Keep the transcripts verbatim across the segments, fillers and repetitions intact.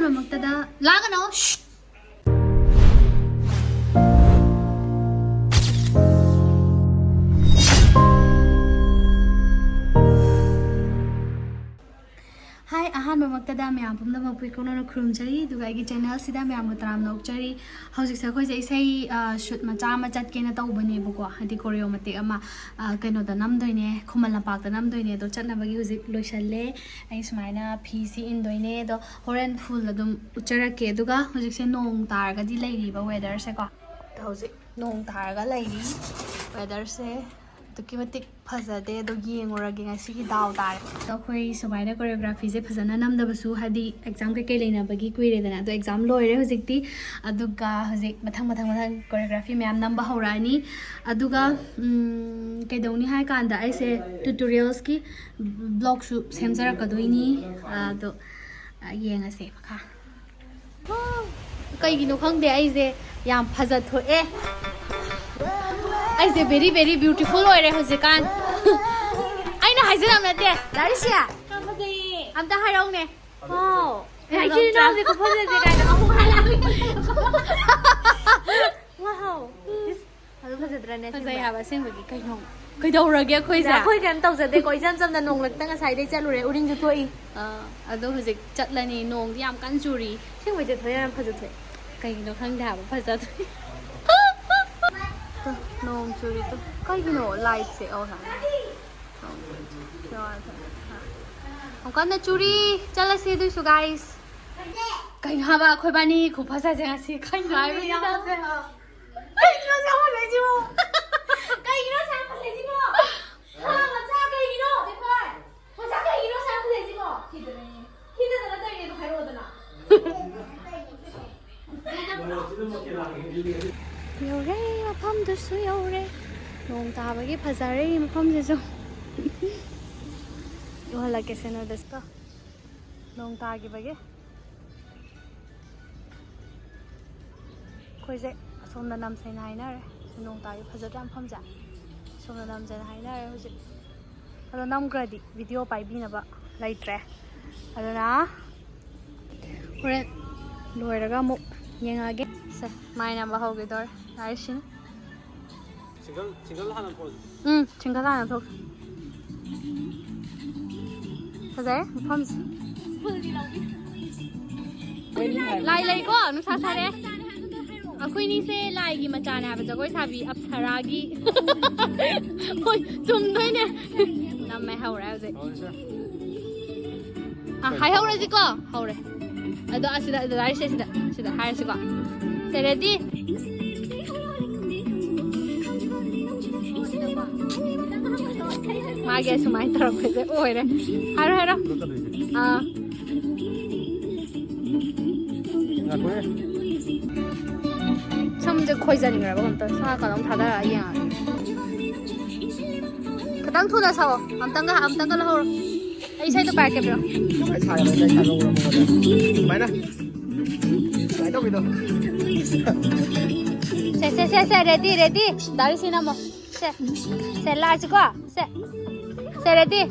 ꯃꯛꯇꯗ ꯂꯥꯡꯒꯅꯣ꯫ ꯁ꯭ꯁ! ꯍꯥꯏ, ꯑꯍꯥꯟꯕꯃꯛꯇꯗ ꯃꯌꯥꯝ ꯄꯨꯝꯅꯃꯛꯄꯨ ꯏꯀꯣꯛꯅꯅ ꯈꯨꯔꯨꯝꯖꯔꯤ, ꯑꯗꯨꯒ ꯑꯩꯒꯤ ꯆꯦꯅꯦꯜꯁꯤꯗ ꯃꯌꯥꯝꯕꯨ ꯇꯔꯥꯝꯅ ꯑꯣꯛꯆꯔꯤ꯫ ꯍꯧꯖꯤꯛꯁꯦ ꯑꯩꯈꯣꯏꯁꯦ ꯏꯁꯩ, ꯑ, ꯁꯨꯠ ꯃꯆꯥ ꯑꯃ ꯆꯠꯀꯦꯅ ꯇꯧꯕꯅꯦꯕꯀꯣ, ꯍꯥꯏꯗꯤ ꯀꯣꯔꯤꯌꯣ ꯃꯇꯦꯛ ꯑꯃ, ꯑ, ꯀꯩꯅꯣꯗ ꯅꯝꯗꯣꯏꯅꯦ, ꯈꯨꯃꯟ ꯂꯝꯄꯥꯛꯇ ꯅꯝꯗꯣꯏꯅꯦ꯫ ꯑꯗꯣ ꯆꯠꯅꯕꯒꯤ ꯍꯧꯖꯤꯛ ꯂꯣꯏꯁꯜꯂꯦ꯫ ꯑꯩ ꯁꯨꯃꯥꯏꯅ ꯐꯤꯁꯤ ꯏꯟꯗꯣꯏꯅꯦ, ꯑꯗꯣ ꯍꯣꯔꯦꯟ ꯐꯨꯜ ꯑꯗꯨꯝ ꯎꯠꯆꯔꯛꯀꯦ꯫ ꯑꯗꯨꯒ ꯍꯧꯖꯤꯛꯁꯦ ꯅꯣꯡ ꯇꯥꯔꯒꯗꯤ ꯂꯩꯔꯤꯕ ꯋꯦꯗꯔꯁꯦꯀꯣ꯫ ꯑꯗꯣ ꯍꯧꯖꯤꯛ ꯅꯣꯡ ꯇꯥꯔꯒ ꯂꯩꯔꯤ꯫ ꯋꯦꯗꯔꯁꯦ ꯑꯗꯨꯛꯀꯤ ꯃꯇꯤꯛ ꯐꯖꯗꯦ꯫ ꯑꯗꯣ ꯌꯦꯡꯉꯨꯔꯒꯦ ꯉꯁꯤꯒꯤ ꯗꯥꯎ ꯇꯥꯔꯦ꯫ ꯑꯗꯣ ꯑꯩꯈꯣꯏ ꯁꯨꯃꯥꯏꯅ ꯀꯣꯔꯤꯌꯣꯒ꯭ꯔꯥꯐꯤꯁꯦ ꯐꯖꯅ ꯅꯝꯗꯕꯁꯨ, ꯍꯥꯏꯗꯤ ꯑꯦꯛꯖꯥꯝ ꯀꯩꯀꯩ ꯂꯩꯅꯕꯒꯤ ꯀꯨꯏꯔꯦꯗꯅ꯫ ꯑꯗꯣ ꯑꯦꯛꯖꯥꯝ ꯂꯣꯏꯔꯦ ꯍꯧꯖꯤꯛꯇꯤ꯫ ꯑꯗꯨꯒ ꯍꯧꯖꯤꯛ ꯃꯊꯪ ꯃꯊꯪ ꯃꯊꯪ ꯀꯣꯔꯤꯌꯣꯒ꯭ꯔꯥꯐꯤ ꯃꯌꯥꯝ ꯅꯝꯕ ꯍꯧꯔꯛꯑꯅꯤ꯫ ꯑꯗꯨꯒ, ꯎꯝ, ꯀꯩꯗꯧꯅꯤ ꯍꯥꯏ ꯀꯥꯟꯗ ꯑꯩꯁꯦ ꯇ꯭ꯌꯨꯇꯣꯔꯤꯌꯦꯜꯁꯀꯤ ꯕ꯭ꯂꯣꯒꯁꯨ ꯁꯦꯝꯖꯔꯛꯀꯗꯣꯏꯅꯤ꯫ ꯑꯗꯣ, ꯑ, ꯌꯦꯡꯉꯁꯦ ꯃꯈꯥ꯫ ꯀꯩꯒꯤꯅꯣ ꯈꯪꯗꯦ, ꯑꯩꯁꯦ ꯌꯥꯝ ꯐꯖꯊꯣꯛꯑꯦ꯫ ꯑꯩꯁꯦ very, very beautiful ꯑꯣꯏꯔꯦ ꯍꯧꯖꯤꯛꯀꯥꯟ꯫ ꯑꯩꯅ ꯍꯥꯏꯖꯔꯝ ꯅꯠꯇꯦ, ꯂꯥꯔꯤꯁꯤꯌꯥ꯫ ꯌꯥꯝ ꯐꯖꯩꯌꯦ꯫ ꯑꯝꯇ ꯍꯥꯏꯔꯛꯎꯅꯦ꯫ ꯋꯥꯎ꯫ ꯑꯩ ꯏꯆꯤꯜ ꯏꯅꯥꯎꯁꯦ ꯈꯨꯐꯖꯁꯦ ꯀꯥꯏꯅ ꯑꯃꯨꯛ ꯍꯥꯏꯔꯛꯑꯅꯤ꯫ ꯋꯥꯎ꯫ ꯏꯁ, ꯑꯗꯨ ꯐꯖꯗ꯭ꯔꯅꯦ ꯐꯖꯩ ꯑꯁꯦꯡꯕ? ꯍꯥꯏꯕ ꯑꯁꯦꯡꯕꯒꯤ꯫ ꯀꯩꯅꯣ? ꯀꯩꯗꯧꯔꯒꯦ ꯑꯩꯈꯣꯏꯁꯦ? ꯑꯩꯈꯣꯏ ꯀꯩꯝ ꯇꯧꯖꯗꯦꯀꯣ, ꯏꯆꯝ ꯆꯝꯅ ꯅꯣꯡꯂꯛꯇ ꯉꯁꯥꯏꯗꯩ ꯆꯠꯂꯨꯔꯦ, ꯎꯔꯤꯡꯁꯨ ꯊꯣꯛꯏ꯫ ꯑꯥ, ꯑꯗꯣ ꯍꯧꯖꯤꯛ ꯆꯠꯂꯅꯤ, ꯅꯣꯡꯗꯤ ꯌꯥꯝ ꯀꯟꯅ ꯆꯨꯔꯤ꯫ ꯑꯁꯦꯡꯕꯩ ꯆꯠꯊꯣꯛꯑꯦ, ꯌꯥꯝ ꯐꯖꯊꯣꯛꯑꯦ꯫ ꯀꯩꯒꯤꯅꯣ ꯈꯪꯗꯦ ꯍꯥꯏꯕ, ꯐꯖꯊꯣꯛꯑꯦ꯫ ꯇꯨ, ꯅꯣꯡ ꯆꯨꯔꯤ ꯇꯨ꯫ ꯀꯩꯒꯤꯅꯣ ꯂꯥꯏꯠꯁꯦ? ꯑꯣ, ꯁꯥꯏ꯫ ꯌꯥꯝ ꯀꯟꯅ ꯆꯨꯔꯤ꯫ ꯆꯠꯂꯁꯤ ꯑꯗꯨꯏꯁꯨ, ꯒꯥꯏꯁ꯫ ꯀꯩꯅꯣ ꯍꯥꯏꯕ, ꯑꯩꯈꯣꯏꯕꯥꯅꯤ ꯈꯨꯐꯖꯁꯦ ꯉꯁꯤ ꯀꯩꯅꯣ ꯍꯥꯏꯕꯅꯤꯗ꯫ ꯀꯩꯒꯤꯅꯣ ꯁꯥ ꯐꯖꯩꯁꯤꯕꯣ? ꯀꯩꯒꯤꯅꯣ ꯁꯥ ꯐꯖꯩꯁꯤꯕꯣ? ꯍꯥ, ꯃꯆꯥ ꯀꯩꯒꯤꯅꯣ? ꯗꯦꯀꯣꯔ꯫ ꯃꯆꯥ ꯀꯩꯒꯤꯅꯣ ꯁꯥ ꯐꯖꯩꯁꯤꯕꯣ? ꯊꯤꯗꯅ, ꯊꯤꯗꯅ ꯇꯧꯔꯤꯅꯦ ꯑꯗꯣ ꯍꯥꯏꯔꯛꯑꯣꯗꯅ꯫ ꯌꯧꯔꯦ, ꯃꯐꯝꯗꯨꯁꯨ ꯌꯧꯔꯦ꯫ ꯅꯣꯡ ꯇꯥꯕꯒꯤ ꯐꯖꯔꯦ ꯃꯐꯝꯁꯤꯁꯨ꯫ ꯎꯍꯜꯂꯛꯀꯦꯁꯦ ꯅꯣꯏꯗꯁꯨ ꯀꯣ꯫ ꯅꯣꯡ ꯇꯥꯈꯤꯕꯒꯤ꯫ ꯑꯩꯈꯣꯏꯁꯦ ꯑꯁꯣꯝꯗ ꯅꯝꯁꯦꯅ ꯍꯥꯏꯅꯔꯦ꯫ ꯅꯣꯡ ꯇꯥꯕꯒꯤ ꯐꯖꯗ꯭ꯔꯥ ꯃꯐꯝꯁꯦ? ꯑꯁꯣꯝꯗ ꯅꯝꯁꯦꯅ ꯍꯥꯏꯅꯔꯦ ꯍꯧꯖꯤꯛ꯫ ꯑꯗꯣ ꯅꯝꯈ꯭ꯔꯗꯤ ꯚꯤꯗꯤꯑꯣ ꯄꯥꯏꯕꯤꯅꯕ ꯂꯩꯇ꯭ꯔꯦ꯫ ꯑꯗꯨꯅ ꯍꯣꯔꯦꯟ ꯂꯣꯏꯔꯒ ꯑꯃꯨꯛ ꯌꯦꯡꯉꯛꯑꯒꯦ꯫ ꯁꯦ, ꯃꯥꯏ ꯅꯥꯟꯕ ꯍꯧꯈꯤꯗꯧꯔꯦ꯫ ꯂꯥꯏꯔꯤꯛꯁꯤꯅ꯫ ꯁꯤꯡꯒꯜ ꯁꯤꯡꯒꯜ ꯍꯥꯟꯅ ꯊꯣꯛꯑꯁꯤ꯫ ꯎꯝ, ꯁꯤꯡꯒꯜ ꯍꯥꯟꯅ ꯊꯣꯛ꯫ ꯐꯖꯩ ꯃꯐꯝꯁꯦ꯫ ꯂꯥꯏ ꯂꯩꯀꯣ, ꯅꯨꯡꯁꯥ ꯁꯥꯔꯦ꯫ ꯑꯩꯈꯣꯏꯅꯤꯁꯦ ꯂꯥꯏꯒꯤ ꯃꯆꯥꯅꯦ ꯍꯥꯏꯕ, ꯖꯒꯣꯏ ꯁꯥꯕꯤ ꯑꯞꯁꯔꯥꯒꯤ꯫ ꯍꯣꯏ, ꯆꯨꯝꯗꯣꯏꯅꯦ꯫ ꯅꯝꯃꯦ, ꯍꯧꯔꯦ ꯍꯧꯖꯤꯛ꯫ ꯑ, ꯍꯥꯏꯍꯧꯔꯁꯤꯀꯣ꯫ ꯍꯧꯔꯦ꯫ ꯑꯗꯣ ꯑꯁꯤꯗ, ꯑꯗꯨꯗ ꯍꯥꯏꯔꯤꯁꯦ ꯁꯤꯗ, ꯁꯤꯗ ꯍꯥꯏꯔꯁꯤꯀꯣ꯫ ꯁꯦ, ꯔꯦꯗꯤ? ꯃꯥꯒꯤ ꯑꯁꯨꯃꯥꯏꯅ ꯇꯧꯔꯛꯄꯁꯦ ꯑꯣꯏꯔꯦ꯫ ꯍꯥꯏꯔꯣ, ꯍꯥꯏꯔꯣ꯫ ꯑꯥ꯫ ꯉꯥꯏꯈꯣꯍꯦ꯫ ꯁꯝꯁꯦ ꯈꯣꯏꯖꯟꯈ꯭ꯔꯕ ꯀꯩꯅꯣꯝ ꯇꯧꯔꯦ꯫ ꯁꯥ ꯀꯩꯅꯣꯝ ꯊꯥꯗꯔꯛꯑ ꯌꯦꯡꯉꯒꯦ꯫ ꯈꯤꯇꯪ ꯊꯨꯅ ꯁꯛꯑꯣ꯫ ꯑꯝꯇꯪꯒ, ꯑꯝꯇꯪꯒ ꯂꯧꯍꯧꯔꯣ꯫ ꯑꯩ ꯏꯁꯩꯗꯣ ꯄꯥꯏꯔꯛꯀꯦ, ꯄꯤꯔꯛꯑꯣ꯫ ꯀꯃꯥꯏꯅ ꯁꯥꯒꯗꯕꯅꯣ? ꯑꯩ ꯁꯥꯒꯧꯔꯕ ꯃꯉꯣꯟꯗ꯫ ꯑꯗꯨꯃꯥꯏꯅ꯫ ꯁꯨꯃꯥꯏꯅ ꯇꯧꯕꯤꯗꯣ꯫ ꯁꯦ, ꯁꯦ, ꯁꯦ, ꯁꯦ, ꯔꯦꯗꯤ, ꯔꯦꯗꯤ꯫ ꯗꯥ ꯔꯤꯁꯤ ꯅꯝꯃꯣ꯫ ꯁꯦ, ꯁꯦ, ꯂꯥꯛꯑꯁꯤꯀꯣ꯫ ꯁꯦ, ꯁꯦ, ꯔꯦꯗꯤ꯫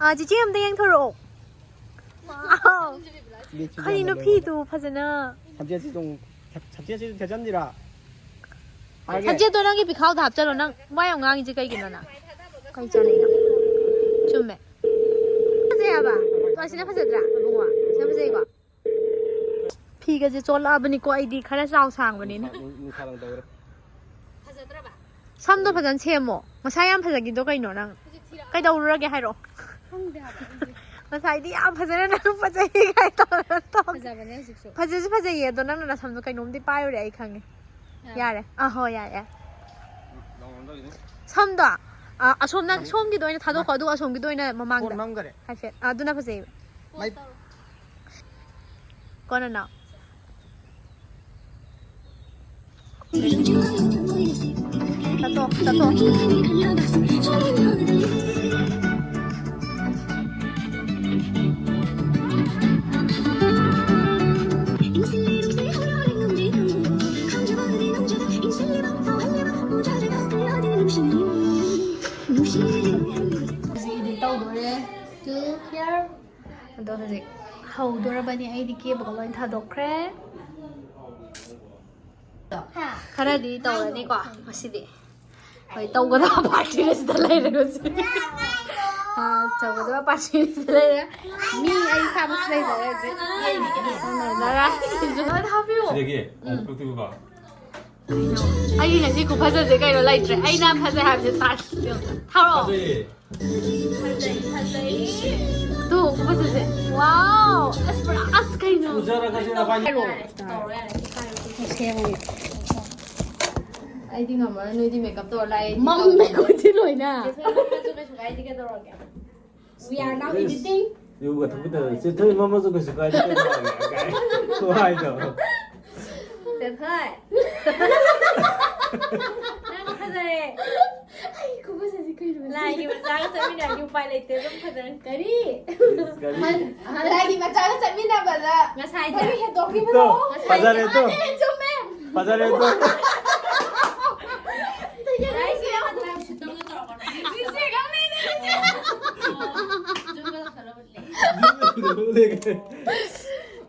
ꯑꯥ, ꯆꯤꯆꯦ ꯑꯝꯇ ꯌꯦꯡꯊꯣꯔꯛꯑꯣ꯫ ꯋꯥꯎ꯫ ꯀꯩꯅꯣ ꯐꯤꯗꯨ ꯐꯖꯅ꯫ ꯁꯝꯖꯦꯠꯁꯤ ꯑꯗꯨꯝ ꯁꯝꯖꯦꯠꯁꯤ ꯑꯗꯨꯝ ꯊꯦꯠꯆꯟꯁꯤꯔꯥ? ꯁꯝꯖꯦꯠꯇꯣ ꯅꯪꯒꯤ ꯄꯤꯈꯥꯎꯗ ꯍꯥꯞꯆꯜꯂꯣ꯫ ꯅꯪ ꯋꯥ ꯌꯥꯝ ꯉꯥꯡꯉꯤꯁꯦ ꯀꯩꯒꯤꯅꯣ ꯅꯪ? ꯀꯩ ꯆꯥꯅꯩꯅꯣ? ꯆꯨꯝꯃꯦ꯫ ꯐꯖꯩ ꯍꯥꯏꯕ꯫ ꯇꯣ, ꯑꯁꯤꯅ ꯐꯖꯗ꯭ꯔꯥ? ꯏꯕꯨꯡꯉꯣ, ꯑꯁꯤꯅ ꯐꯖꯩꯀꯣ? ꯐꯤꯒꯁꯦ ꯆꯣꯠꯂꯛꯑꯕꯅꯤꯀꯣ ꯑꯩꯗꯤ ꯈꯔ ꯆꯥꯎ ꯁꯥꯡꯕꯅꯤꯅ꯫ ꯅꯨꯡꯁꯥ ꯅꯨꯡꯁꯥ ꯂꯥꯡ ꯇꯧꯔꯦ꯫ ꯁꯝꯗꯣ ꯐꯖꯅ ꯁꯦꯝꯃꯣ꯫ ꯉꯁꯥꯏ ꯌꯥꯝ ꯐꯖꯈꯤꯗꯣ ꯀꯩꯅꯣ ꯅꯪ? ꯀꯩꯗꯧꯔꯨꯔꯒꯦ ꯍꯥꯏꯔꯛꯑꯣ꯫ ꯈꯪꯗꯦ ꯍꯥꯏꯕ ꯑꯩꯁꯦ꯫ ꯉꯁꯥꯏꯗꯤ ꯌꯥꯝ ꯐꯖꯅ ꯅꯪ ꯐꯖꯩ ꯀꯥꯏ ꯇꯧꯔ ꯇꯧ-, ꯐꯖꯕꯅꯦ ꯍꯧꯖꯤꯛꯁꯨ꯫ ꯐꯖꯁꯨ ꯐꯖꯩꯌꯦ, ꯑꯗꯣ ꯅꯪꯅ ꯅꯁꯝꯗꯣ ꯀꯩꯅꯣꯝꯗꯤ ꯄꯥꯏꯔꯨꯔꯦ, ꯑꯩ ꯈꯪꯉꯦ꯫ ꯌꯥꯔꯦ꯫ ꯌꯥꯔꯦ꯫ ꯑꯥ, ꯍꯣꯏ, ꯌꯥꯔꯦ, ꯌꯥꯔꯦ꯫ ꯁꯝꯗꯣ, ꯑꯥ, ꯑꯁꯣꯝ ꯅꯪ ꯁꯣꯝꯒꯤꯗꯣ ꯑꯣꯏꯅ ꯊꯥꯗꯣꯛꯈꯣ, ꯑꯗꯨꯒ ꯑꯁꯣꯝꯒꯤꯗꯣ ꯑꯣꯏꯅ ꯃꯃꯥꯡꯗ꯫ ꯐꯣꯟ ꯃꯝꯈꯔꯦ꯫ ꯍꯥꯏꯐꯦꯠ꯫ ꯑꯥ, ꯑꯗꯨꯅ ꯐꯖꯩꯌꯦꯕ꯫ ꯃꯩ ꯀꯣꯟꯅ ꯅꯥꯎ꯫ ꯆꯠꯊꯣꯛ, ꯆꯠꯊꯣꯛ꯫ ꯍꯧꯖꯤꯛ edit ꯇꯧꯗꯣꯔꯦ꯫ Here. ꯑꯗꯣ ꯍꯧꯖꯤꯛ ꯍꯧꯗꯣꯔꯕꯅꯤ, ꯑꯩꯗꯤ ꯀꯦꯕꯒ ꯂꯣꯏ ꯊꯥꯗꯣꯛꯈ꯭ꯔꯦ꯫ ꯈꯔꯗꯤ ꯇꯧꯔꯅꯤꯀꯣ ꯉꯁꯤꯗꯤ꯫ ꯍꯣꯏ, ꯇꯧꯒꯗꯕ ꯄꯥꯔꯇꯤꯁꯤꯗ ꯂꯩꯔꯦ ꯍꯧꯖꯤꯛ꯫ ꯑꯥ, ꯇꯧꯒꯗꯕ ꯄꯥꯔꯇꯤꯁꯤꯗ ꯂꯩꯔꯦ꯫ ꯃꯤ ꯑꯩ ꯏꯁꯥꯃꯛꯁꯨ ꯂꯩꯖꯔꯦ ꯍꯧꯖꯤꯛ꯫ ꯂꯩꯖꯔꯦ꯫ ꯁꯤꯗꯒꯤ ꯎꯝ꯫ ꯍꯣꯡꯗꯣꯛꯇꯣꯏꯕ꯫ ꯑꯩꯒꯤ ꯉꯁꯤ ꯈꯨꯐꯖꯁꯦ ꯀꯩꯅꯣ ꯂꯩꯇ꯭ꯔꯦ꯫ ꯑꯩꯅ ꯐꯖꯩ ꯍꯥꯏꯕꯁꯦ ꯇꯥꯛ-, ꯊꯥꯔꯛꯑꯣ꯫ ꯐꯖꯩꯌꯦ꯫ ꯐꯖꯩ, ꯐꯖꯩ꯫ ꯇꯨ, ꯈꯨꯐꯖꯁꯦ꯫ ꯋꯥꯎ! ꯑꯁ, ꯄꯨꯔꯥ, ꯑꯁ, ꯀꯩꯅꯣ? ꯎꯖꯔꯒꯁꯨ ꯅꯕꯥꯅꯤ꯫ ꯍꯥꯏꯔꯛꯑꯣ꯫ ꯇꯧꯔꯣ ꯌꯥꯔꯦ, ꯁꯤ ꯄꯥꯏꯔꯣ, ꯁꯤ ꯁꯦꯝꯃꯒꯦ꯫ ꯑꯩꯗꯤ ꯉꯝꯃꯔꯣꯏ, ꯅꯣꯏꯗꯤ ꯃꯦꯀꯞ ꯇꯧꯔ ꯂꯥꯛꯑꯦ, ꯑꯩꯗꯤ ꯃꯝꯃꯦ ꯇꯧꯗꯦ꯫ ꯈꯨꯠꯁꯤ ꯂꯣꯏꯅ꯫ ꯆꯦ ꯊꯣꯏ ꯃꯝꯃꯁꯨ ꯀꯩꯁꯨ ꯀꯥꯏꯗꯦ, ꯀꯩꯗꯧꯔꯒꯦ? We are now editing. ꯏꯁ, ꯏꯔꯨꯒ ꯊꯨꯝꯒ ꯇꯧꯔ ꯆꯦ ꯊꯣꯏ ꯃꯝꯃꯁꯨ ꯀꯩꯁꯨ ꯀꯥꯏꯗꯦ, ꯀꯩꯗꯧꯔꯒꯦ? ꯀꯥꯏ ꯈꯨꯍꯥꯏꯗꯣ꯫ ꯆꯦ ꯊꯣꯏ꯫ ꯅꯪ ꯐꯖꯔꯦ꯫ ꯑꯩ ꯈꯨꯐꯖꯁꯦ ꯀꯩꯅꯣ ꯉꯁꯤ? ꯂꯥꯏꯒꯤ ꯃꯆꯥꯒ ꯆꯠꯃꯤꯟꯅꯔꯗꯤ ꯎꯄꯥꯏ ꯂꯩꯇꯦ, ꯑꯗꯨꯝ ꯐꯖꯔꯦ꯫ ꯀꯔꯤ? ꯀꯔꯤ? ꯂꯥꯏꯒꯤ ꯃꯆꯥꯒ ꯆꯠꯃꯤꯟꯅꯕꯗ ꯉꯁꯥꯏꯁꯦ꯫ ꯀꯔꯤ ꯍꯦꯟꯗꯣꯛꯈꯤꯕꯅꯣ? ꯇꯣ, ꯐꯖꯔꯦ, ꯇꯣ꯫ ꯑꯦ, ꯆꯨꯝꯃꯦ꯫ ꯐꯖꯔꯦ, ꯇꯣ꯫ ꯂꯥꯏꯁꯦ ꯌꯥꯝ ꯐꯖꯔꯦ꯫ ꯁꯤꯁꯦ ꯈꯪꯗꯦꯅꯦ, ꯁꯤꯁꯦ꯫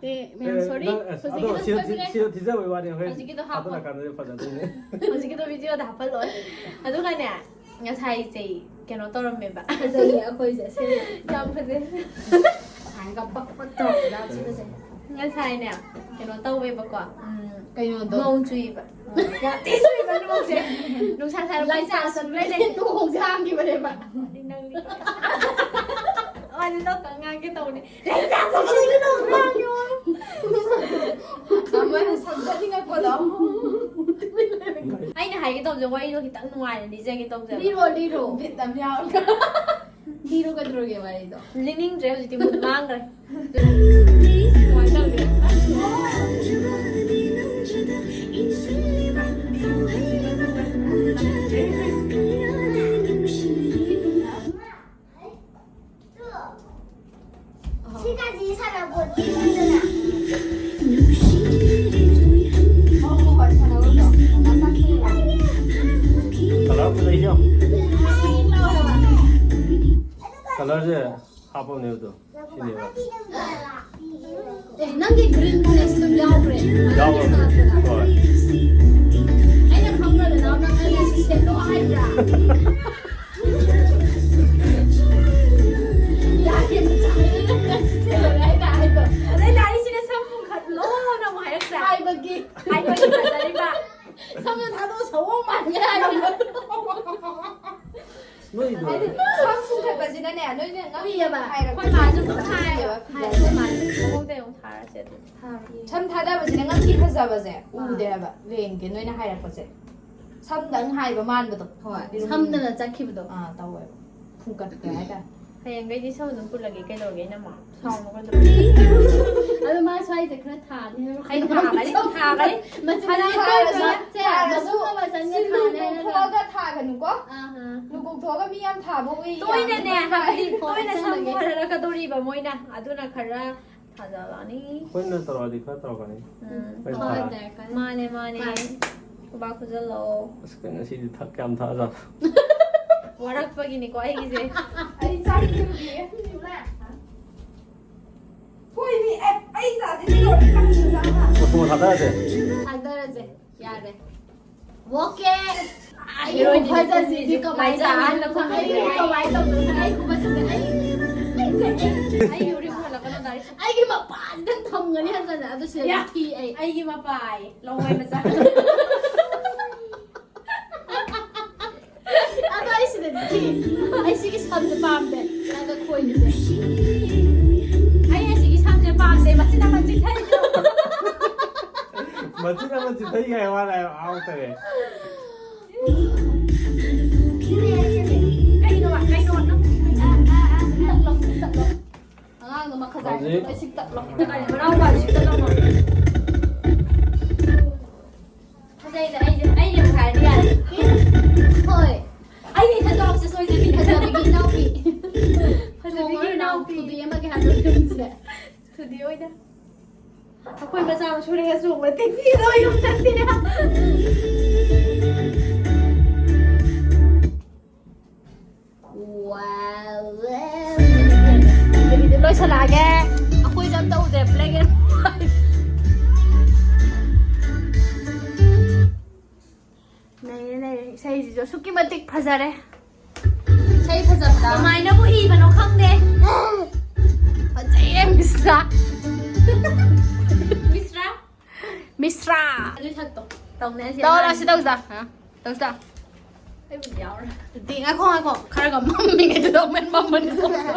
ꯑꯦ, ꯃꯌꯥꯝ, ꯑꯦ, sorry. ꯅꯪ, ꯑꯁ, ꯑꯗꯣ ꯍꯧꯖꯤꯛꯀꯤꯗꯣ ꯁꯤꯗ ꯊꯤ-, ꯁꯣꯏꯕꯅꯦ꯫ ꯁꯤꯗ ꯊꯤꯖꯕꯩ ꯋꯥꯅꯤ, ꯍꯣꯔꯦꯟ ꯍꯧꯖꯤꯛꯀꯤꯗꯣ ꯍꯥꯞꯄꯣ꯫ ꯊꯥꯒꯠꯂꯀꯥꯟꯗꯗꯤ ꯐꯖꯗꯣꯏꯅꯦ꯫ ꯍꯧꯖꯤꯛꯀꯤꯗꯣ video-ꯗ ꯍꯥꯞꯍꯜꯂꯣꯏ꯫ ꯑꯗꯨꯒꯅꯦ, ꯉꯁꯥꯏꯁꯦ ꯀꯩꯅꯣ ꯇꯧꯔꯝꯃꯦꯕ꯫ ꯐꯖꯩꯌꯦ ꯑꯩꯈꯣꯏꯁꯦ, ꯑꯁꯦꯡꯕ꯫ ꯌꯥꯝ ꯐꯖꯩ꯫ ꯁꯨꯃꯥꯏꯅꯒ ꯄꯛ ꯄꯛ ꯇꯧꯔꯛꯄꯗ ꯌꯥꯝ ꯊꯤ ꯐꯖꯩ꯫ ꯉꯁꯥꯏꯅꯦ, ꯀꯩꯅꯣ ꯇꯧꯋꯦꯕꯀꯣ, ꯎꯝ, ꯀꯩꯅꯣꯗꯣ? ꯅꯣꯡ ꯆꯨꯏꯕ꯫ ꯌꯥꯝ ꯊꯤ ꯆꯨꯏꯕ ꯅꯣꯡꯁꯦ꯫ ꯅꯨꯡꯁꯥ ꯁꯥꯔꯛꯄ ꯂꯥꯏꯁꯥ ꯆꯥꯁꯟꯕꯩꯅꯦ꯫ ꯅꯣꯡꯁꯦ ꯍꯥꯡꯈꯤꯕꯅꯦꯕ꯫ ꯅꯪꯗꯤ꯫ ꯋꯥꯗꯤ ꯅꯣꯛꯇ ꯉꯥꯡꯒꯦ ꯇꯧꯕꯅꯦ꯫ ꯑꯃꯅ ꯁꯝꯖꯅꯤꯡꯉꯛꯄꯗꯣ꯫ ꯑꯩꯅ ꯍꯥꯏꯒꯦ ꯇꯧꯕꯁꯦ ꯋꯥꯔꯤꯗꯣ ꯈꯤꯇꯪ ꯅꯨꯡꯉꯥꯏꯅ ꯂꯤꯖꯒꯦ ꯇꯧꯖꯕ꯫ ꯂꯤꯔꯣ, ꯂꯤꯔꯣ꯫ ꯕꯤꯠ ꯑꯃ ꯌꯥꯎꯔꯒ꯫ ꯂꯤꯔꯣ ꯀꯩꯗꯧꯔꯒꯦ ꯋꯥꯔꯤꯗꯣ? ꯂꯤꯅꯤꯡꯗ꯭ꯔꯦ ꯍꯧꯖꯤꯛꯇꯤ, ꯃꯨꯠ ꯃꯥꯡꯈ꯭ꯔꯦ꯫ ꯀꯃꯥꯏꯅ ꯇꯧꯒꯦ? ꯁꯤꯒꯗꯤ ꯁꯥꯟꯅꯄꯣꯠꯇꯦ ꯈꯪꯗꯅ꯫ ꯍꯣꯏ, ꯍꯣꯏ, ꯁꯥꯟꯅꯧꯔꯣ꯫ ꯀꯂꯔ ꯐꯖꯩꯁꯦ ꯌꯦꯡꯉꯣ꯫ ꯀꯂꯔꯁꯦ ꯍꯥꯞꯄꯅꯦꯕꯗꯣ ꯁꯤꯅꯦꯕ꯫ ꯑꯦ, ꯅꯪꯒꯤ ꯒ꯭ꯔꯤꯟ ꯕꯨꯂꯦꯠꯁꯤ ꯑꯗꯨꯝ ꯌꯥꯎꯈ꯭ꯔꯦ꯫ ꯌꯥꯎꯈ꯭ꯔꯦ꯫ ꯍꯣꯏ꯫ ꯑꯩꯅ ꯈꯪꯕ꯭ꯔꯗꯅ ꯅꯪ ꯑꯩꯅ ꯁꯤ ꯁꯦꯠꯂꯣ ꯍꯥꯏꯕ꯭ꯔꯥ? ꯌꯥꯒꯦ ꯃꯆꯥ꯫ ꯑꯗꯩ ꯂꯥꯛꯏꯁꯤꯅ ꯁꯝ ꯄꯨꯡꯈꯠꯂꯣꯅ ꯑꯃꯨꯛ ꯍꯥꯏꯔꯛꯇ꯭ꯔꯥ? ꯍꯥꯏꯕꯒꯤ꯫ ꯍꯥꯏꯕꯒꯤ ꯐꯖꯔꯤꯕ꯫ ꯁꯝꯗꯣ ꯊꯥꯗꯣꯛꯑ ꯁꯑꯣꯡ ꯃꯥꯟꯒꯦ ꯍꯥꯏꯔꯝꯕ꯫ ꯅꯣꯏꯗꯣ꯫ ꯍꯥꯏꯗꯤ ꯁꯝ ꯄꯨꯡꯈꯠꯄꯁꯤꯅꯅꯦ ꯅꯣꯏꯅ ꯉꯝꯃꯤ ꯎꯏꯌꯦꯕ꯫ ꯍꯥꯏꯔꯛꯄ ꯑꯩꯈꯣꯏ ꯃꯥꯁꯨ ꯑꯗꯨꯝ ꯍꯥꯏꯌꯦꯕ꯫ ꯍꯥꯏꯌꯦꯕ ꯃꯥꯁꯦ꯫ ꯃꯑꯣꯡꯗ ꯑꯃꯨꯛ ꯊꯥꯔꯁꯦ ꯑꯗꯨꯝ꯫ ꯁꯝ ꯊꯥꯗꯕꯁꯤꯅ ꯉꯝꯈꯩ ꯐꯖꯕꯁꯦ ꯎꯗꯦ ꯍꯥꯏꯕ ꯂꯦꯡꯒꯦ ꯅꯣꯏꯅ ꯍꯥꯏꯔꯛꯄꯁꯦ꯫ ꯁꯝꯗꯪ ꯍꯥꯏꯕ ꯃꯥꯟꯕꯗꯣ꯫ ꯍꯣꯏ꯫ ꯁꯝꯗꯅ ꯆꯠꯈꯤꯕꯗꯣ꯫ ꯑꯥ ꯇꯧꯋꯦꯕ꯫ ꯐꯨꯡꯀꯠꯈ꯭ꯔꯦ ꯍꯥꯏꯇꯥꯔꯦ꯫ ꯍꯌꯦꯡꯈꯩꯗꯤ ꯁꯝ ꯑꯗꯨꯝ ꯄꯨꯜꯂꯒꯦ ꯀꯩꯗꯧꯔꯒꯦ ꯑꯩꯅ ꯃꯥ ꯁꯥꯎꯅꯕ꯫ ꯑꯗꯣ ꯃꯥ ꯁ꯭ꯋꯥꯏꯁꯦ ꯈꯔ ꯊꯥꯅꯤ꯫ ꯑꯩ ꯊꯥꯒꯅꯤ ꯊꯥꯒꯅꯤ꯫ ꯃꯆꯨꯝ ꯐꯅ ꯊꯥꯔꯁꯨ ꯊꯥꯔꯁꯨ ꯁꯦ, ꯃꯆꯨꯝ ꯑꯃ ꯆꯪꯒꯦ ꯁꯤꯜꯂꯨ ꯊꯥꯅꯤ ꯍꯥꯏꯔꯒ꯫ ꯂꯧꯊꯣꯛꯑꯒ ꯊꯥꯒꯅꯨꯀꯣ꯫ ꯑꯍꯥ꯫ ꯂꯨ ꯀꯣꯛꯊꯣꯛꯑꯒ ꯃꯤ ꯌꯥꯝ ꯊꯥꯕ ꯎꯏ꯫ ꯇꯣꯏꯅꯅꯦ ꯍꯥꯏꯕꯗꯤ ꯇꯣꯏꯅ ꯁꯝ ꯈꯣꯏꯍꯜꯂꯛꯀꯗꯧꯔꯤꯕ ꯃꯣꯏꯅ ꯑꯗꯨꯅ ꯈꯔ ꯊꯥꯖꯜꯂꯛꯑꯅꯤ꯫ ꯑꯩꯈꯣꯏꯅ ꯇꯧꯔꯛꯑꯗꯤ ꯈꯔ ꯇꯧꯔꯛꯀꯅꯤ꯫ ꯎꯝ꯫ ꯍꯣꯏ, ꯍꯣꯏ, ꯊꯥ- ꯇꯧꯔꯛꯀꯅꯤ꯫ ꯃꯥꯅꯦ ꯃꯥꯅꯦ꯫ ꯍꯣꯏ꯫ ꯈꯨꯕꯥꯛ ꯈꯨꯖꯜꯂꯛꯑꯣ꯫ ꯑꯁ ꯀꯩꯅꯣ ꯉꯁꯤꯗꯤ ꯊꯛ ꯀꯌꯥꯝ ꯊꯛꯑꯖꯥꯠꯅꯣ? ꯋꯥꯔꯛꯄꯒꯤꯅꯤꯀꯣ ꯑꯩꯒꯤꯁꯦ꯫ ꯑꯩ ꯆꯥꯛ ꯊꯤꯔꯨꯒꯦ꯫ ꯍꯣꯏ ꯃꯤ ꯑꯦ ꯑꯩ ꯆꯥꯁꯤꯗꯤ ꯂꯣꯏꯔꯦ ꯀꯥꯡꯁꯣꯏ ꯆꯥꯕ꯫ ꯃꯁꯨ ꯊꯥꯗꯔꯁꯦ꯫ ꯊꯥꯗꯔꯁꯦ꯫ ꯌꯥꯔꯦ꯫ ꯑꯣꯀꯦ꯫ ꯑꯩꯒꯤ ꯈꯨꯐꯖꯁꯤꯗꯤ ꯀꯃꯥꯏꯅ ꯇꯧꯗꯣꯏꯅꯣ ꯈꯪꯗꯦ꯫ ꯑꯩ ꯀꯃꯥꯏꯅ ꯇꯧꯗꯣꯏꯅꯣ ꯈꯪꯗꯦ꯫ ꯑꯩ ꯈꯨꯐꯖꯁꯤꯗꯤ ꯑꯩ, ꯑꯩ, ꯑꯩ, ꯑꯩꯒꯤ ꯎꯔꯤꯡ ꯍꯜꯂꯛꯀꯅꯣ ꯗꯥꯏꯔꯦꯛ꯫ ꯑꯩꯒꯤ ꯃꯄꯥꯟꯁꯤꯗ ꯊꯝꯒꯅꯤ ꯍꯟꯖꯟꯅ꯫ ꯑꯗꯨ ꯁꯤꯗ ꯌꯥ꯫ ꯊꯤ ꯑꯩ꯫ ꯑꯩꯒꯤ ꯃꯄꯥꯏ ꯂꯋꯥꯏ ꯃꯆꯥ꯫ ꯑꯗꯣ ꯑꯩ ꯁꯤꯗ ꯊꯤ꯫ ꯑꯩ ꯁꯤꯒꯤ ꯁꯝꯁꯦ ꯄꯥꯝꯗꯦ꯫ ꯅꯪꯒ ꯈꯣꯏꯒꯤꯁꯦ꯫ ꯑꯩ ꯑꯁꯤꯒꯤ ꯁꯝꯁꯦ ꯄꯥꯝꯗꯦ ꯃꯆꯤꯟ ꯑꯃ ꯆꯤꯛꯊꯔꯤꯗꯣ꯫ ꯃꯆꯤꯟ ꯑꯃ ꯆꯤꯊꯩ ꯀꯥꯏ ꯋꯥ ꯂꯥꯏ ꯍꯥꯎꯇꯔꯦ꯫ ꯀꯩꯅꯣ ꯀꯩꯅꯣ ꯅꯪ꯫ ꯑꯉꯥꯡꯗꯣ ꯃꯈꯖꯥꯏ ꯍꯧꯖꯤꯛ ꯂꯣꯏ ꯁꯤꯛꯇꯠꯂꯣ꯫ ꯃꯅꯥꯎꯄꯥꯁꯨ ꯁꯤꯛꯇꯠꯂꯝꯃꯣ꯫ ꯐꯖꯩꯗ ꯑꯩꯁꯦ ꯑꯩꯅ ꯍꯥꯏꯔꯗꯤ ꯌꯥꯔꯦ꯫ ꯍꯣꯏ꯫ ꯑꯩꯅ ꯏꯊꯟ ꯇꯧꯔꯛꯁꯦ ꯁꯣꯏꯖꯕꯤ꯫ ꯐꯖꯕꯤꯒꯤ ꯏꯅꯥꯎꯄꯤ꯫ ꯐꯖꯕꯤꯒꯤ ꯏꯅꯥꯎꯄꯤ꯫ ꯊꯨꯗꯦꯛ ꯑꯃꯒꯤ ꯍꯥꯏꯕ ꯐꯤꯂꯝꯁꯦ꯫ ꯊꯨꯗꯤ ꯑꯣꯏꯗ꯫ ꯑꯩꯈꯣꯏ ꯃꯆꯥ ꯃꯁꯨ ꯂꯩꯔ ꯆꯣꯡꯕ ꯇꯦꯛꯁꯤꯗꯣ ꯌꯨꯝ ꯆꯠꯁꯤꯔ꯫ Wow. ꯂꯥꯛꯑꯒꯦ꯫ ꯑꯩꯈꯣꯏꯁꯨ ꯑꯝꯇ ꯎꯗꯦ, black and white꯫ ꯅꯩꯔꯦ, ꯅꯩꯔꯦ꯫ ꯏꯁꯩꯁꯤꯁꯨ ꯑꯁꯨꯛꯀꯤ ꯃꯇꯤꯛ ꯐꯖꯔꯦ꯫ ꯏꯁꯩ ꯐꯖꯕꯗ꯫ ꯀꯃꯥꯏꯅꯕꯨ ꯏꯕꯅꯣ ꯈꯪꯗꯦ꯫ ꯐꯖꯩꯌꯦ, ꯃꯤꯁ꯭ꯔꯥ꯫ ꯃꯤꯁ꯭ꯔꯥ? ꯃꯤꯁ꯭ꯔꯥ꯫ ꯑꯗꯨꯏ ꯁꯛꯇꯣ꯫ ꯇꯧꯅꯦ, ꯑꯁꯤ ꯇꯧꯔꯣ, ꯑꯉꯥꯡꯁꯦ꯫ ꯑꯁꯤ ꯇꯧꯁꯦ꯫ ꯑ, ꯇꯧꯁꯦ꯫ ꯑꯩꯕꯨꯗꯤ ꯌꯥꯎꯔꯦ꯫ ꯑꯗꯨꯗꯤ ꯉꯥꯏꯈꯣ, ꯉꯥꯏꯈꯣ꯫ ꯈꯔꯒ ꯃꯝꯃꯤꯉꯩꯗꯨꯗ ꯑꯃꯨꯛ ꯍꯦꯟꯅ ꯃꯝꯃꯅꯤ꯫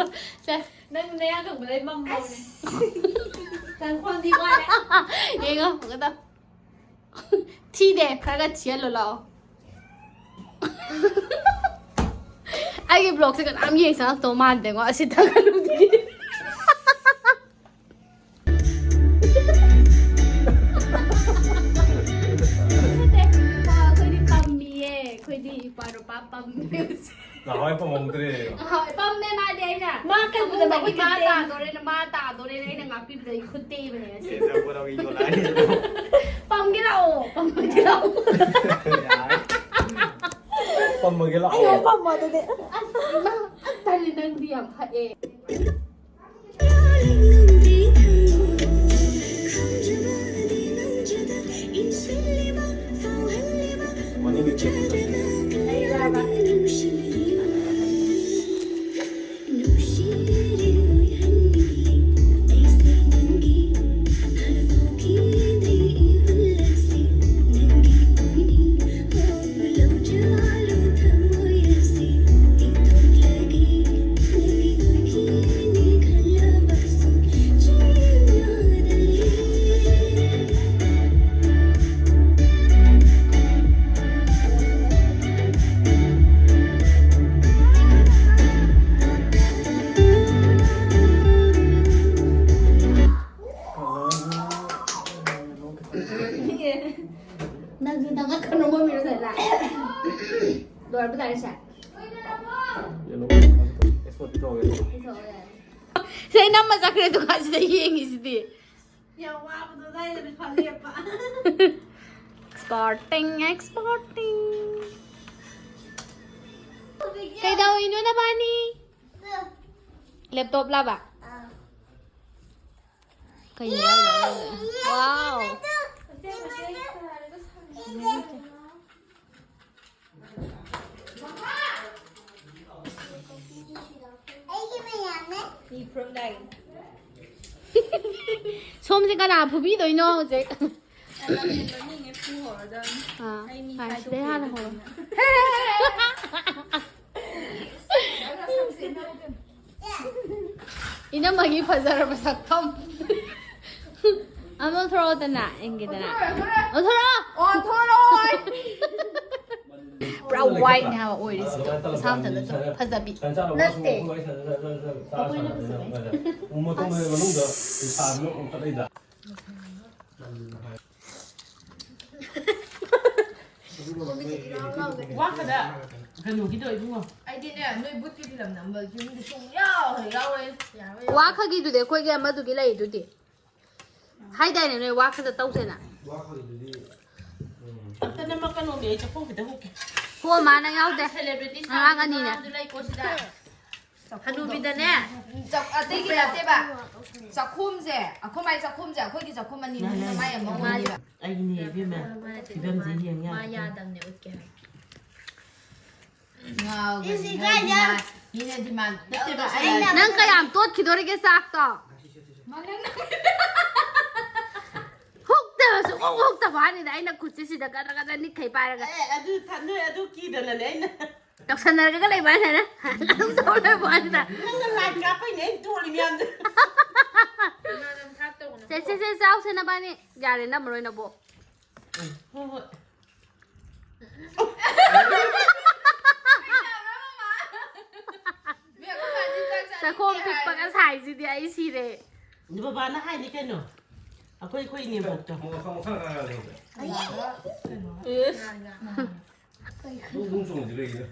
ꯁꯦ꯫ ꯅꯪ ꯅꯌꯥ ꯀꯪꯕꯗꯩ ꯃꯝꯃꯕꯅꯦ꯫ ꯅꯪ ꯈꯣꯟꯗꯤ ꯋꯥꯔꯦ꯫ ꯌꯦꯡꯉꯣ, ꯑꯃꯨꯛꯀ ꯇꯧ꯫ ꯊꯤꯗꯦ, ꯈꯔꯒ ꯊꯤꯍꯜꯂꯣ ꯂꯥꯛꯑꯣ꯫ ꯑꯩꯒꯤ vlogꯁꯦ ꯀꯅꯥꯝ ꯌꯦꯡ ꯆꯪꯉꯛꯇꯧ ꯃꯥꯟꯗꯦꯉꯣ, ꯑꯁꯤ ꯊꯥꯒꯠꯂꯨꯕꯗꯒꯤ꯫ ꯅꯠꯇꯦ, ꯑꯩꯈꯣꯏꯗꯤ ꯄꯝꯃꯤꯌꯦ, ꯑꯩꯈꯣꯏꯗꯤ ꯏꯄ꯭ꯋꯥ ꯅꯨꯄꯥ ꯄꯝꯃꯤ꯫ ꯅꯍꯥꯟꯋꯥꯏ ꯄꯝꯃꯝꯗ꯭ꯔꯦ꯫ ꯅꯍꯥꯟꯋꯥꯏ ꯄꯝꯃꯦ ꯃꯥꯗꯤ ꯑꯩꯅ꯫ ꯃꯥ ꯀꯩꯅꯣꯗ ꯐꯃꯨꯡꯗꯒꯤ ꯃꯥ ꯃꯥꯒꯤ ꯇꯦꯛ ꯇꯦꯛ꯫ ꯇꯥꯗꯣꯔꯦꯅ, ꯃꯥ ꯇꯥꯗꯣꯔꯦꯅ ꯑꯩꯅ ꯉꯥꯛꯄꯤꯕꯗ ꯑꯩ ꯈꯨꯠ ꯇꯦꯛꯏꯕꯅꯦ ꯉꯁꯤ꯫ ꯑꯦ, ꯇꯧꯕ ꯇꯧꯏ, ꯌꯣꯜꯂꯛꯑꯅꯤ꯫ ꯄꯝꯒꯦ ꯂꯥꯛꯑꯣ, ꯄꯝꯒꯦ ꯂꯥꯛꯑꯣ꯫ ꯌꯥꯔꯦ꯫ ꯄꯝꯃꯒꯦ ꯂꯥꯛꯑꯣ꯫ ꯑꯩ ꯄꯝꯃꯣ ꯑꯗꯨꯗꯤ꯫ ꯑꯁ, ꯏꯃꯥ, ꯑꯁ, ꯇꯜꯂꯤ, ꯅꯪꯗꯤ ꯌꯥꯝ ꯍꯛꯑꯦ꯫ ꯅꯪꯁꯨ ꯇꯉꯥꯏ ꯀꯩꯅꯣ ꯃꯃꯤꯔꯣ ꯁꯥꯏꯗ꯫ ꯂꯣꯏꯔꯕ ꯇꯥꯔꯦ ꯁꯦ꯫ Export ꯄꯤꯊꯣꯛꯑꯒꯦ꯫ ꯄꯤꯊꯣꯛꯑꯣ ꯌꯥꯔꯦ꯫ ꯁꯦ ꯅꯝꯃ ꯆꯠꯈ꯭ꯔꯦ ꯗꯨꯀꯥꯟꯁꯤꯗ ꯌꯦꯡꯉꯤꯁꯤꯗꯤ꯫ ꯌꯥꯝ ꯋꯥꯕꯗꯣ ꯑꯗꯥꯏꯗ ꯄꯩꯁꯥ ꯂꯦꯞꯄ꯫ Exporting, exporting. ꯀꯩꯗꯧꯔꯤꯅꯣ ꯅꯕꯥꯅꯤ? Laptop ꯂꯥꯕ? ꯑꯥ꯫ ꯀꯩꯅꯣ ꯍꯥꯏꯗꯣ? ꯋꯥꯎ! ꯁꯣꯝꯁꯦ ꯀꯅꯥ ꯐꯨꯕꯤꯗꯣꯏꯅꯣ ꯍꯧꯖꯤꯛ? ꯑꯥ, ꯑꯥ, ꯁꯤꯗꯩ ꯍꯥꯟꯅ ꯍꯧꯔꯣ꯫ ꯏꯅꯝꯃꯒꯤ ꯐꯖꯔꯕ ꯁꯛꯐꯝ꯫ ꯑꯃ ꯊꯣꯔꯛꯑꯣꯗꯅ, ꯌꯦꯡꯒꯦꯗꯅ꯫ ꯑꯣꯟꯊꯣꯔꯛꯑꯣ꯫ ꯑꯣꯟꯊꯣꯔꯛꯑꯣ꯫ ꯄꯨꯔꯥ white ꯅꯦ ꯍꯥꯏꯕ ꯑꯣꯏꯔꯤꯁꯤꯗꯣ꯫ ꯃꯁꯥ ꯃꯊꯟꯇ ꯑꯗꯨꯝ ꯐꯖꯕꯤ꯫ ꯅꯠꯇꯦ꯫ ꯑꯩꯈꯣꯏꯅ ꯐꯖꯕꯩ꯫ ꯋꯥꯈꯗ ꯀꯩꯅꯣꯒꯤꯗꯣ ꯏꯕꯨꯡꯉꯣ꯫ ꯑꯩꯗꯤꯅꯦ, ꯅꯣꯏ ꯕꯨꯠꯀꯤ ꯐꯤꯂꯝ ꯅꯝꯕ ꯌꯨꯝꯗꯤ ꯁꯨꯡ ꯌꯥꯎ ꯍꯦꯛ ꯌꯥꯎꯔꯣꯏ꯫ ꯋꯥꯈꯒꯤꯗꯨꯗꯤ ꯑꯩꯈꯣꯏꯒꯤ ꯑꯃꯗꯨꯒꯤ ꯂꯩꯗꯨꯗꯤ꯫ ꯍꯥꯏꯗꯥꯏꯅꯦ ꯅꯣꯏ ꯋꯥꯈꯗ ꯇꯧꯁꯦꯅ꯫ ꯑꯝꯇ ꯅꯝꯃꯛꯀꯅꯣꯃꯤ, ꯑꯩ ꯆꯥꯛꯈꯨꯝ ꯈꯤꯇ ꯍꯨꯛꯀꯦ꯫ ꯍꯣ, ꯃꯥ ꯅꯪ ꯌꯥꯎꯗꯦ꯫ Celebrity ꯑꯉꯥꯡ ꯑꯅꯤꯅꯦ꯫ ꯁꯥꯕ ꯂꯩꯀꯣ ꯁꯤꯗ꯫ ꯍꯅꯨꯕꯤꯗꯅꯦ꯫ ꯆꯥꯛ-, ꯑꯇꯩꯒꯤ ꯅꯠꯇꯦꯕ꯫ ꯆꯥꯛꯈꯨꯝꯁꯦ, ꯑꯩꯈꯣꯏ ꯃꯥꯏ ꯆꯥꯛꯈꯨꯝꯁꯦ, ꯑꯩꯈꯣꯏꯒꯤ ꯆꯥꯛꯈꯨꯝ ꯑꯅꯤ ꯅꯪ, ꯅꯪ, ꯃꯥꯏ ꯑꯃ ꯑꯣꯏꯅꯦꯕ꯫ ꯑꯩꯒꯤꯅꯦ ꯏꯕꯦꯝꯃ, ꯐꯤꯕꯝꯁꯦ ꯌꯦꯡ ꯃꯥ ꯌꯥꯗꯦ꯫ ꯌꯥꯗꯕꯅꯦ, ꯎꯠꯀꯦ ꯍꯥꯏ꯫ ꯉꯥꯎꯕꯅꯤ, ꯏꯁ, ꯅꯣꯏ ꯏꯀꯥꯏꯖ-, demand, ꯃꯤꯅ demand ꯅꯠꯇꯦꯕ, ꯇꯧꯗ꯭ꯔꯁꯨ ꯑꯩꯅ ꯌꯥꯏ꯫ ꯅꯪ ꯀꯌꯥꯝ ꯇꯣꯠꯈꯤꯗꯣꯔꯤꯒꯦ ꯆꯥꯛꯇꯣ? ꯃꯅꯝ ꯍꯨꯛꯇꯕ, ꯁꯨꯡꯍꯨꯛ ꯍꯨꯛꯇꯕ ꯋꯥꯅꯤꯗ, ꯑꯩꯅ ꯈꯨꯠꯁꯦ ꯁꯤꯗ ꯒꯗ꯭ꯔ ꯒꯗ꯭ꯔ ꯅꯤꯛꯈꯩ ꯄꯥꯏꯔꯒ꯫ ꯑꯦ, ꯑꯗꯨ ꯊ-, ꯅꯣꯏ ꯑꯗꯨ ꯀꯤꯗꯅꯅꯦ ꯑꯩꯅ꯫ ꯇꯧꯁꯟꯅꯔꯒ ꯂꯩꯕ ꯍꯥꯏꯇꯥꯔꯦ꯫ ꯑꯗꯨꯝ ꯇꯧ ꯂꯩꯕ ꯋꯥꯅꯤꯗ꯫ ꯅꯪꯅ line ꯀꯥꯞꯄꯩꯅꯦ ꯑꯩꯅ ꯇꯣꯜꯂꯤ ꯃꯌꯥꯝꯗꯣ꯫ ꯁꯦ, ꯁꯦ, ꯁꯦ, ꯆꯥꯎꯁꯦ ꯅꯕꯥꯅꯤ꯫ ꯌꯥꯔꯦ, ꯅꯝꯃꯔꯣꯏ ꯅꯕꯣꯛ꯫ ꯎꯝ, ꯍꯣꯏ, ꯍꯣꯏ꯫ ꯆꯥꯛꯈꯣꯝ ꯄꯤꯛꯄꯒ ꯁꯥꯏꯁꯤꯗꯤ ꯑꯩ ꯁꯤꯔꯦ꯫ ꯑꯗꯨ ꯕꯕꯥꯅ ꯍꯥꯏꯅꯤ ꯀꯩꯅꯣ꯫ ꯑꯩꯈꯣꯏ, ꯑꯩꯈꯣꯏ ꯏꯅꯦꯝꯕꯣꯛꯇꯣ꯫ ꯃꯈꯥ, ꯃꯈꯥ ꯉꯥꯡꯉꯛꯑꯣ꯫ ꯕꯨꯡ ꯕꯨꯡ ꯆꯣꯡꯉꯤꯁꯦ ꯀꯩꯒꯤꯅꯣ?